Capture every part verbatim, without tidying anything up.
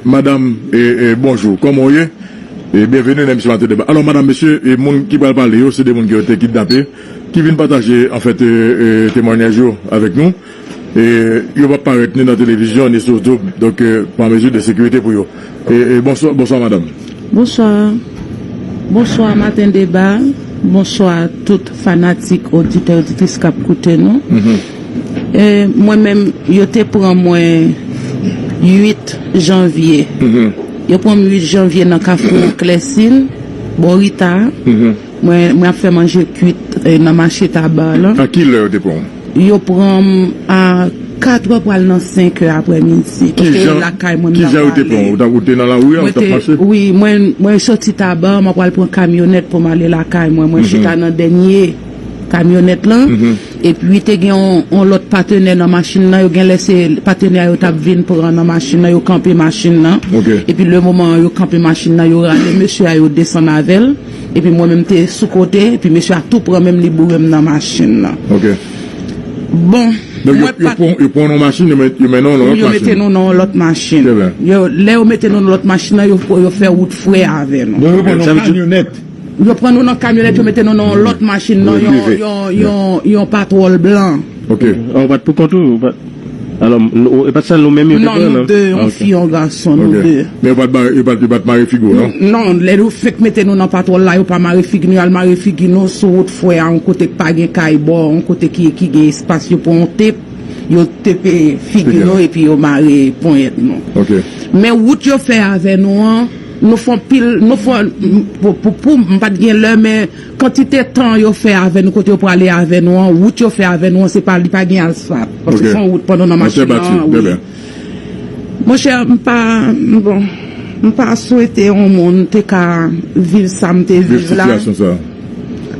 Madanm, e, e, bonjou, kòman w ye? E byenveni nan emisyon Maten Deba. Alò, madanm, mesye, e moun ki pral pale yo, se de moun ki yo te kidnape, ki vin pataje, anfèt, e, e, temwanyaj yo avèk nou. E yo p ap parèt ni nan televizyon, ni sou YouTube, donk, e, pran mezi de sekirite pou yo. E, e, bonswa, bonswa, madanm. Bonswa. Bonswa, Maten Deba. Bonswa, tout fanatik, oditè, oditris k ap koute nou. E, mwen menm, yo te pran mwen uit janvye. Yo pran m uit janvye nan Kafou Klèsin, bò Rita. Mwen, mwen ap fè manje kwit, e, nan mache Taba la. A ki lè yo te pran w? Yo pran m a katrè pral nan senkè aprèmidi. Paske lakay mwen m t ap pale. Kijan yo te pran w? Ou t ap, ou te nan lari a, ou t ap mache? Wi, mwen, mwen soti Taba, mwen pral pran kamyonèt pou m ale lakay mwen. Mwen chita nan dènye kamyonèt lan. Epi te gen yon, yon lòt patenè nan machin nan. Yo genlè se patenè yo t ap vin pran nan machin nan. Yo kanpe machin nan. Epi le moman yo kanpe machin nan, yo rale mesye a, yo desann avè l. Epi mwen menm te sou kote, epi mesye a tou pran men m, li boure m nan machin nan. Bon, donk, yo, mwen yo pa pran, yo pran nou machin, yo met, yo mennen w nan yon lòt machin. Yo mete nou nan yon lòt machin. Yo, lè yo mete nou nan lòt machin nan, yo, yo fè wout frè avè nou. Donk, yo pran nou kamyonèt. Yo pran nou nan kamyonèt, yo mete nou nan yon lòt machin, nan yon, yon, yon, yon patwòl blan. Ok. Ah, ou pa t pou kont ou? Ou pa t... Alò, nou, e pa t sèl nou menm yo te pran, non? Non, nou de, yon fi, yon gason, nou de. Men yo pa t ba-, yo pa t, yo pa t mare figi w, non? Non, lè yo fenk mete nou nan patwòl la, yo pa mare figi nou, y al mare figi nou sou wout frè a, yon kote k pa gen kay bò, yon kote ki, ki gen espas, yo pran yon tep, yo tepe figi nou, epi yo mare ponyèt nou. Ok. Men wout yo fè avè nou an, nou fè yon pil, nou fè, pou, pou, pou, m pa t gen lè, men kantite tan yo fè avè nou, kote yo prale avè nou an, wout yo fè avè nou an, se pa, li pa gen asfalt. Paske se yon wout pandan nan machin nan, wi. Monchè, m pa, bon, m pa swete yon moun te ka viv sa m te viv la. Viv sitiyasyon sa.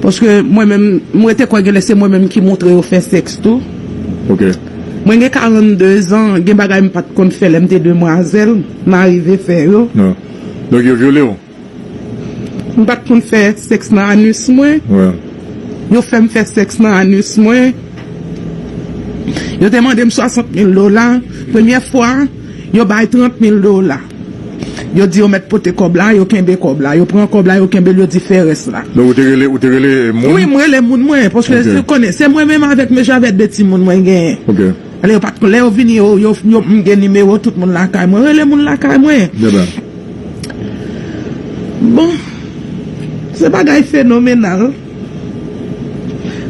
Paske mwen menm, mwen te kwè genlè se mwen menm ki montre yo fè sèks tou. Ok. Mwen gen karannde zan, gen bagay m pa t konn fè lè m te demwazèl, m arive fè yo. Donk yo vyole w? M pa t konn fè sèks nan anis mwen. Yo fè m fè sèks nan anis mwen. Yo te mande m swasant mil dola. Premyè fwa, yo bay trant mil dola. Yo di yo mèt pote kòb la, yo kenbe kòb la. Yo pran kòb la, yo kenbe l, yo di fè rès la. Donk, ou te rele, ou te rele moun? Wi, m rele moun mwen, paske se konnen, se mwen menm avèk mesye avèk de timoun mwen genyen. Ok. Lè yo pa t, lè yo vini, yo, yo, yo, m gen nimewo tout moun lakay mwen. Rele moun lakay mwen. Bon, se bagay fenomenal.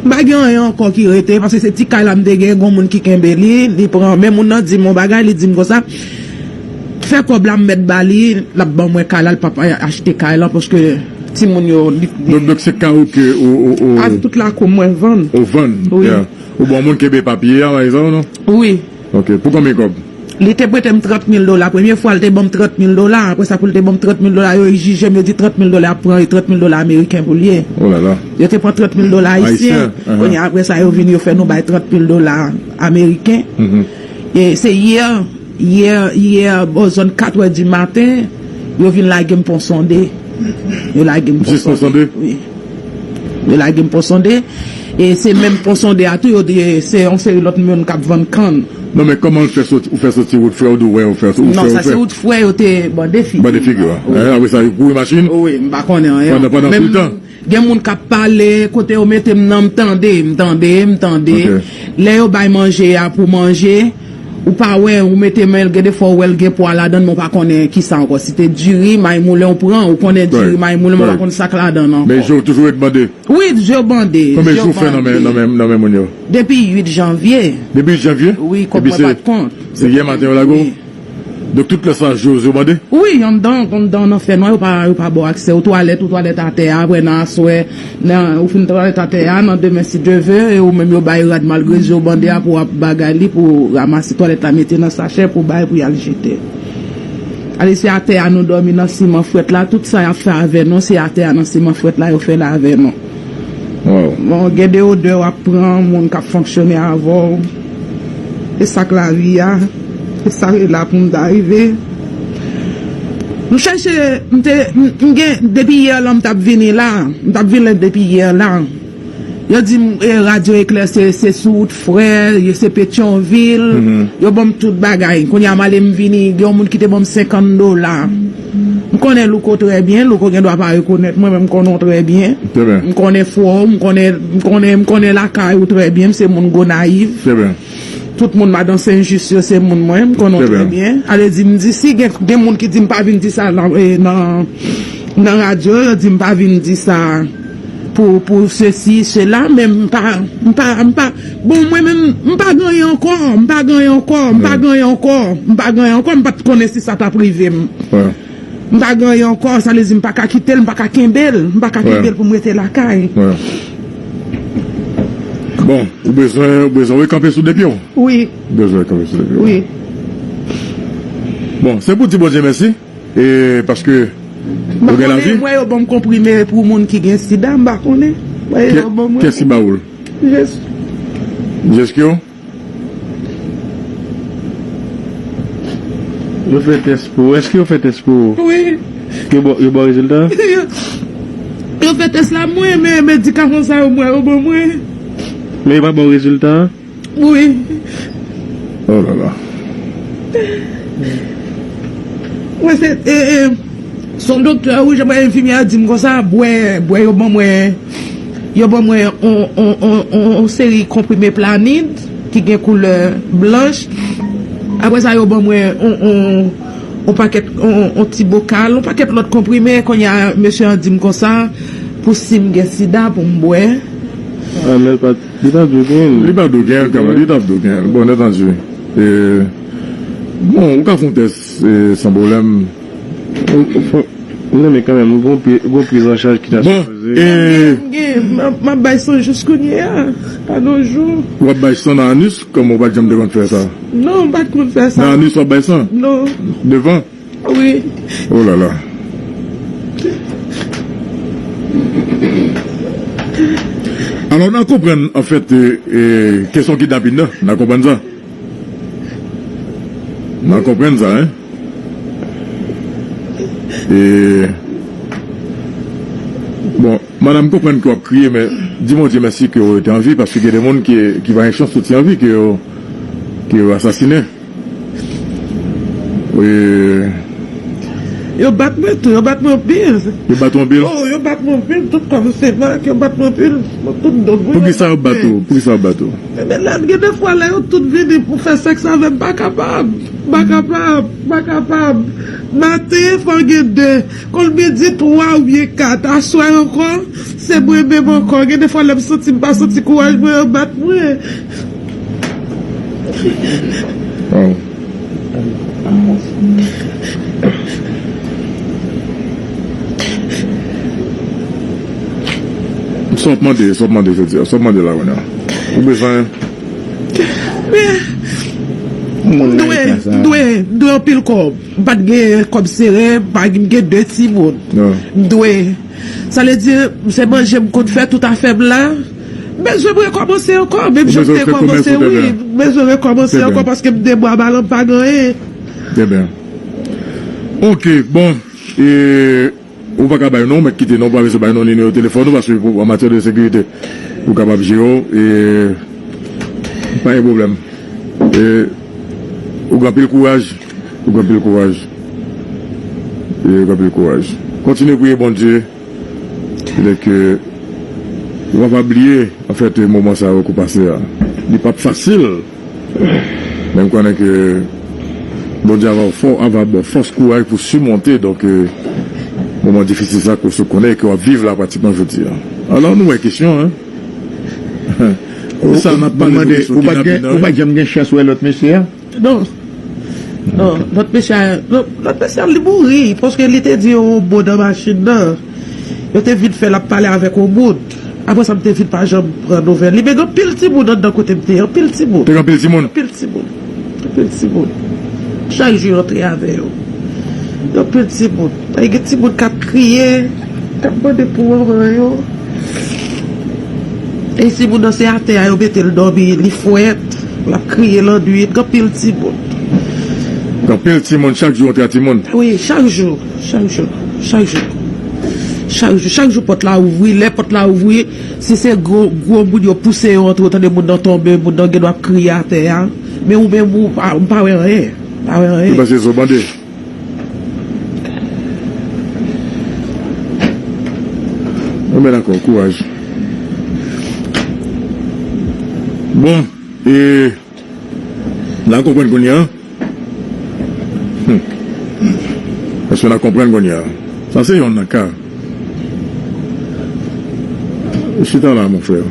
M pa gen anyen ankò ki rete, paske se ti kay la m te gen, gon moun ki kenbe li, li pran. Men moun nan di m yon bagay, li di m konsa, fè kòb la m mèt ba li, l ap ban mwen kay la, l p ap achte kay la, paske timoun yo, li... Donk, donk se kay ou ke ou, ou, ou... Ak tout lakou mwen vann. Ou vann, yeah. Ou bon moun kenbe papye a, pa egzanp, non? Wi. Ok, pou konbyen kòb? Li te prete m trant mil dola. Premye fwa, li te ban m trant mil dola. Apre sa, pou li te ban m trant mil dola, yo egzije m, yo di trant mil dola ap pran, e trant mil dola ameriken pou l ye. Oh là là. Yo te pran trant mil dola ayisyen. Ayisyen, ahan. Kounye a, apre sa, yo vin, yo fè nou bay trant mil dola ameriken. E se yè, yè, yè, bò zòn kat è di maten, yo vin lage m Pon Sonde. Yo lage m Pon Sonde. Jis Pon Sonde? Wi. Yo lage m Pon Sonde. E se menm Pon Sonde a tou, yo di se yon seri lòt moun k ap vann kann. Non, men kòman ou fè soti, ou fè soti wout frè, ou di w wè, ou fè, ou fè, ou fè? Non, sa se wout frè, yo te bande figi. Bande figi, wi. Apre sa, yo kouri machin? Wi, m pa konnen anyen. Pandan, pandan tout tan? Gen moun k ap pale, kote yo mete m nan, m tande, m tande, m tande. Ok. Lè yo bay manje a pou manje, ou pa wè, ou mete men l, gen de fwa ou wè l gen pwa ladan l, men ou pa konnen kisa ankò. Si te diri, may moulen ou pran, ou konnen diri, may moulen, men ou pa konn sa k ladan l ankò. Men je w toujou ret bande? Wi, je w bande. Konbyen jou w fè nan men, nan men, nan men moun yo? Depi uit janvye. Depi uit janvye? Wi, kòb mwen pa t kont. Epi se, se yè maten yo lage w? Wi. Donk, tout lè sa, je w bande? Wi, anndan, anndan nan fènwa, yo pa, yo pa ba w aksè. Ou twalèt, ou twalèt atè a, apre nan aswè, nan, ou fin twalèt atè a, nan demen, si Dye vle, e ou menm yo bay rad malgre je w bande a pou w ap bagay li, pou w ranmase twalèt la, mete nan sachè, pou w bay, pou y al jete. Ale, se atè a nou dòmi nan siman frèt la, tout sa y ap fè avè nou, se atè a nan siman frèt la yo fè l avè nou. Bon, gen de odè w ap pran, moun k ap fonksyone avè w. E sa k lavi a, e sa e la pou m ta rive. M chèche, m te, m, m gen, depi yè la m t ap vini la, m t ap vini depi yè la. Yo di m, e, Radyo Eklè se, se sou wout Frè, yo se Petyonvil, yo ban m tout bagay. Kounye a m ale m vini, gen yon moun ki te ban m senkant dola. M konnen Louko trè byen, Louko gen dwa pa rekonèt mwen, men m konnen w trè byen. M konnen fò w, m konnen, m konnen, m konnen lakay ou trè byen, m se moun Gonayiv. Tout moun madan Sen Jis yo se moun mwen, m konnen w trè byen. Ale di m di si gen, gen moun ki di m pa vin di sa nan, e, nan, nan radyo, yo di m pa vin di sa pou, pou sesi, sela, men m pa, m pa, m pa, bon, mwen menm, m pa gen anyen ankò, m pa gen anyen ankò, m pa gen anyen ankò, m pa gen anyen ankò, m pa t konnen si sa t ap rive m. M pa gen anyen ankò, sa vle di m pa ka kite l, m pa ka kenbe l, m pa ka kenbe l pou m rete lakay. Bon, ou bezwen, ou bezwen rekanpe sou de pye w? Wi. Ou bezwen rekanpe sou de pye w? Wi. Bon, se pou di Bondye mèsi, e paske ou gen lavi. M pa konnen, m wè yo ban m konprime pou moun ki gen sida, m pa konnen. M wè yo ban mwen. Kiyès ki ba ou l? Jezi. Jezi ki ou? Yo fè tès pou ou. Èske yo fè tès pou ou? Wi. Yo ba, yo ba w rezilta? Yo, yo fè tès la mwen, men medikaman sa yo mwen, yo ban mwen. Men yo pa ba w rezilta? Wi. Oh la la. Mwen se, e, e, Se yon doktè, wi, jan mwen enfimyè a di m konsa, bwè, bwè yo ban mwen, yo ban mwen on, on, on, on, on seri konprime Planid ki gen koulè blanch. Apre sa, yo ban mwen on, on, on pakèt, on, on ti bokal, on pakèt lòt konprime. Kounye a, mesye an di m konsa, pou si m gen sida, pou m bwè. Ah, men l pa t, li t ap di w genyen l. Li pa t di w genyen l, kanmenm, li t ap di w genyen l. Bon, nètanji. E, bon, ou ka fè yon tès, e, san pwoblèm. Ou, ou fè, non, men kanmenm, gon pri, gon priz an chaj ki ta sipoze. Bon, e, m gen, m ap, m ap bay san jis kounye a, pa nan jou. W ap bay san nan anis, kòman ou pa t janm te konn fè sa? Non, m pa t konn fè sa. Nan anis w ap bay san? Non. Devan? Wi. Oh la la. Alò, n a konprann, anfèt, e, e, kesyon kidnapin nan, n a konprann sa. N a konprann sa, en. E, bon, madanm, m konprann ke w ap kriye, men di Bondye mèsi ke w rete an vi, paske gen de moun ki, ki pa gen chans soti an vi, ke yo, ke yo asasinen. Wi. Yo bat mwen tou, yo bat mwen anpil. Yo bat ou anpil? Oh, yo bat mwen anpil, tout kò m se mak, yo bat mwen anpil, tout do m. Poukisa yo bat ou? Poukisa yo bat ou? Ebyen, lè, gen de fwa, lè yo tout vini pou fè sèks avè m, m pa kapab. M pa kapab, m pa kapab. Maten, fò gen de. Konn midi, twa oubyen kat. Aswè ankò, se mwen menm ankò. Gen de fwa, lè m santi m pa santi kouraj mwen, yo bat mwen. Waw. Sa w ap mande, sa w ap mande jodi a, sa w ap mande la kounye a? Ou bezwen? M dwe, m dwe, m dwe anpil kòb. M pa t gen kòb sere, m pa t gen de timoun. M dwe. Sa vle di, se manje m konn fè tout afè m la. M bezwen m rekòmanse ankò, menm jan m te kòmanse, wi. M bezwen rekòmanse ankò paske m de bwa balan m pa gen anyen. Trè byen. Ok, bon. E, ou pa ka bay non, mèt kite non, ou pa bezwen bay non, nimewo telefòn ou, paske pou, an matyè de sekirite, ou kapab jere w, e, pa gen pwoblèm. E, ou gen anpil kouraj, ou gen anpil kouraj. E, ou gen anpil kouraj. Kontinye priye Bondye. Petèt ke ou pa bliye, anfèt, moman sa yo ke w pase a. Li p ap fasil. Men m konnen ke Bondye ava fò, ava ba w fòs, kouraj pou simonte, donk, e, moman difisil sa ke w sot konnen e ke w ap viv la pratikman jodi a. Alò, nou wè kesyon, en. Sa n ap pale de kesyon kidnapin nan, wi. Ou pa t janm gen chans wè lòt mesye a? Non. Non, lòt mesye a, lòt, lòt mesye a, li mouri, paske li te di yon mo nan machin nan. Yo te vin fè l ap pale avèk yon moun. Apre sa, m te vin pa janm pran nouvèl li. Men gen anpil timoun anndan kote m te ye, anpil timoun. Te gen anpil timoun? Anpil timoun. Anpil timoun. Chak jou yo antre avè yo. Gen anpil timoun. Gen timoun k ap kriye, k ap mande pou manman yo. E timoun nan se atè a yo mete l dòmi, li frèt, l ap kriye lannwit, gen anpil timoun. Gen anpil timoun, chak jou yon tra timoun. Wi, chak jou, chak jou, chak jou. Chak jou, chak jou pòt la ouvri, lè pòt la ouvri, si se gwo, gwo moun yo pouse yo antre, ou tande moun nan tonbe, moun nan gen dwa ap kriye atè a. Men ou menm, ou pa, m pa wè anyen. Pa wè anyen. Ou panse zo bande? Anben, dakò, kouraj. Bon, e, n a konprann kounye a. Hmm. Èske n a konprann kounye a? Sa se yonn nan ka. Chita la, mon frè.